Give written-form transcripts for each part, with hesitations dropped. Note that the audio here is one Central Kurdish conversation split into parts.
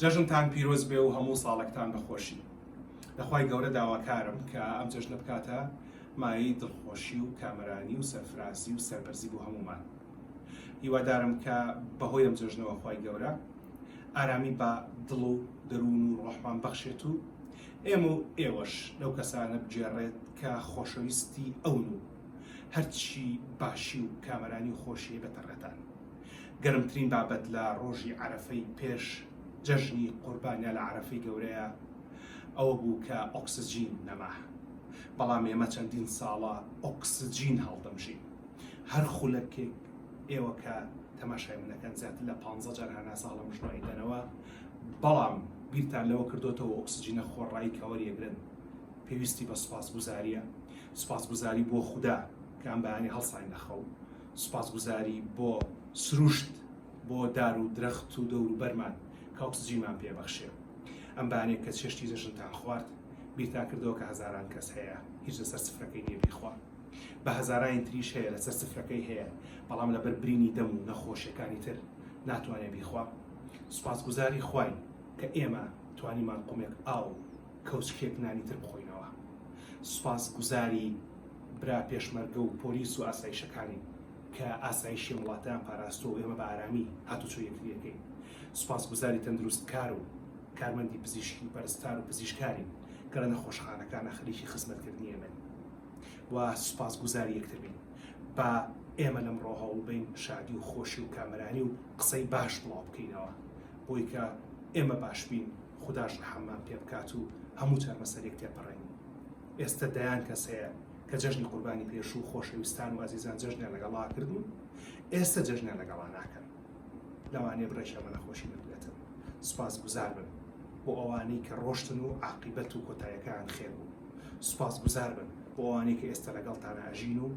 جەژنتان پیرۆز بێ و هەموو ساڵێکتان بە خۆشی. لە خوای گەورە داواکارم کە ئەم جەژنە بکاتە مایەی دڵخۆشی و کامەرانی و سەرفرازی و سەربەرزی بۆ هەموومان. هیوادارم کە بەهۆی ئەم جەژنەوە خوای گەورە ئارامی بە دڵ و دەروون و ڕۆحمان بەخشێت و ئێمە و ئێوەش لەو کەسانە بگێڕێت کە خۆشەویستی ئەون و هەرچی باشی و کامەرانی و خۆشیە بێتە ڕێتان. گەرمترین بابەت لە ڕۆژی عەرەفەی پێش جەژنی قوربان یا لە عەرەفەی گەورەیە ئەوە بوو کە ئۆکسجین نەما. بەڵام ئێمە چەندین ساڵە ئۆکسجین هەڵدەمژین. هەر خولەکێک ئێوە کە تەماشای من ئەکەن زیاتر لە پانزە جار هەناسە هەڵەمژن و ئەیدەنەوە، بەڵام بیرتان لەوە کردۆتەوە ئۆکسجینە خۆڕایی کە وەریەگرن پێویستی بە سوپاسگوزاریە. سوپاسگوزاری بۆ خودا کە ئەم بەیانی هەڵساین لە خەو، سوپاسگوزاری بۆ سروشت، بۆ دار و درەخت و دەوروبەرمان کە ئۆکسجینمان پێ بەخشێ. ئەم بەیانیە کە چێشتی جەژنتان خوارد بیرتان کردەوە کە هەزاران کەس هەیە هیچ لەسەر سفرەکەی نیە بیخوا. بە هەزارانی تریش هەیە لەسەر سفرەکەی هەیە بەڵام لەبەر برینی دەم و نەخۆشیەکانی تر ناتوانێ بیخوا. سوپاسگوزاری خواین کە ئێمە توانیمان قومێک ئاو و کەوچکێک نانی تر بخۆینەوە. سوپاس گوزاری برا پێشمەرگە و پۆلیس و ئاسایشەکانین کە ئاسایشی ئەم وڵاتەیان پاراستووە و ئێمە بە ئارامی هاتوچۆی یەکتری ئەکەین. سوپاس گوزاری تەندروستکار و کارمەندی پزیشکی و پەرستار و پزیشکارین کە لە نەخۆشخانەکانا خەریکی خزمەتکردنی ئێمەن و سوپاس گوزاری یەکتر بین. با ئێمە لەمڕۆ هەوڵبەین شادی و خۆشی و کامەرانی و قسەی باش بڵاو بکەینەوە بۆی کە ئێمە باش بین خوداش ڕەحممان پێ بکات و هەموو چارمەسەریەک تێپەڕێنین. ئێستە دەیان کەس هەیە کە جەژنی قوربانی پێشوو خۆشەویستان و ئازیزان جەژنیان لەگەڵا کردن و ئێستە جەژنیان لەگەڵا ناکەن. لەوانەیە بڕێکیان بە نەخۆشی مردبێتن. سوپاس گوزار بن بۆ ئەوانەی کە ڕۆشتن و عاقیبەت و کۆتاییەکەیان خێر بوو. سوپاس گوزار بن بۆ ئەوانەی کە ئێستە لەگەڵتانا ئەژین و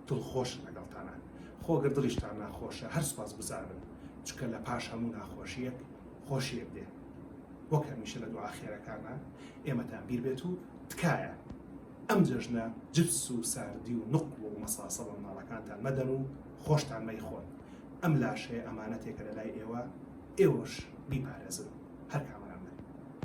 دڵخۆشن لەگەڵتانا. خۆ گەر دڵیشتان ناخۆشە هەر سوپاس گوزار بن چونکە لە پاش هەموو ناخۆشییەک خۆشیەک دێ. وەک هەمیشە لە دوعا خێرەکانا ئێمەتان بیر بێت و تکایە ئەم جەژنە جپس و ساردی و نوقڵ و مەساسە بە مناڵەکانتان مەدەن و خۆشتان مەیخۆن. ئەم لاشەیە ئەمانەتێکە لەلای ئێوە، ئێوەش بیپارێزن. هەر کامەتان.